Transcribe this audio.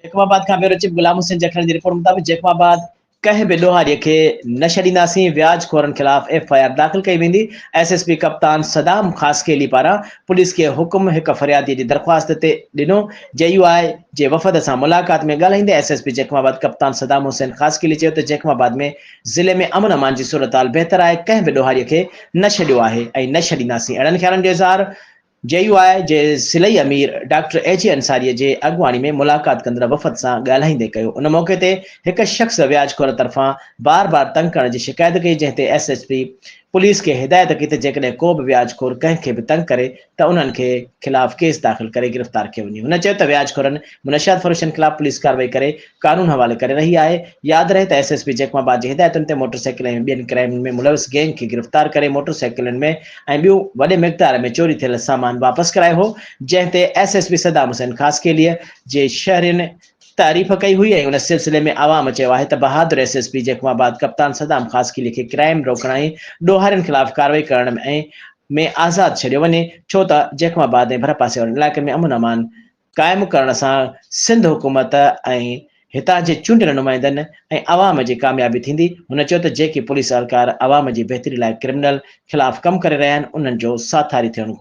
Jacob آباد کان bureau chief Ghulam Hussain Jakhrani جي رپورٽ مطابق جيڪب آباد ڪنهن به ڏوهاري کي نه ڇڏينداسين، وياج خورن خلاف ايف I R داخل ڪئي ويندي، ايس ايس پي ڪپتان صدام خاصخيلي پاران پوليس کي حڪم هڪ فريادي جي درخواست تي ڏنو، جي يو آء جي وفد سان ملاقات ۾ ڳالهائيندي ايس ايس پي جيڪب آباد ڪپتان صدام حسين خاصخيلي چيو ته جيڪب آباد ۾ ضلعي ۾ امن امان جي صورتحال بهتر آهي، ڪنهن به ڏوهاري کي نه ڇڏيو آهي ۽ نه ڇڏينداسين، اهڙن خيالن جو اظهار جي يو آء جي ضلعي امير ڊاڪٽر اي جي انصاري جي اڳواڻي ۾ ملاقات ڪندڙ وفد سان ڳالهائيندي ڪيو. ان موقعي تي هڪ شخص وياج خور طرفان بار بار تنگ ڪرڻ جي شڪايت ڪئي جنهن تي ايس ايس پي پوليس کي هدايت ڪئي ته جيڪڏهن ڪو به وياج خور ڪنهن کي به تنگ ڪري ته انهن کي خلاف ڪيس داخل ڪري گرفتار ڪيو وڃي. هن چيو ته وياج خورن منشيات فروشن خلاف پوليس ڪارروائي ڪري قانون حوالي ڪري رهي آهي. ياد رهي ته ايس ايس پي جيڪب آباد جي هدايتن تي موٽر سائيڪل ۽ ٻين ڪرائمن ۾ ملوث گينگ کي گرفتار ڪري موٽر سائيڪلن ۾ ۽ ٻيون وڏي مقدار ۾ چوري ٿيل سامان واپس ڪرايو هو جنهن تي S S P Saddam Hussain Khaskheli جي شهرين تعريف ڪئي هئي ۽ ان سلسلي ۾ عوام چيو آهي ته بهادر S S P Jacobabad ڪپتان صدام خاصخيلي کي ڪرائم روڪڻ ۽ ڏوهارين خلاف ڪارروائي ڪرڻ ۾ ۾ آزاد ڇڏيو وڃي ڇو ته جيڪب آباد ۽ ڀرپاسي وارن علائقن ۾ امن امان قائم ڪرڻ سان سنڌ حڪومت ۽ هتان جي چونڊيل نمائندن ۽ عوام جي ڪاميابي ٿيندي، هن چيو ته جيڪي پوليس اهلڪار عوام جي بهتري لاء ڪرمنل خلاف ڪم ڪري رهيا آهن انهن جو ساٿاري ٿيڻ.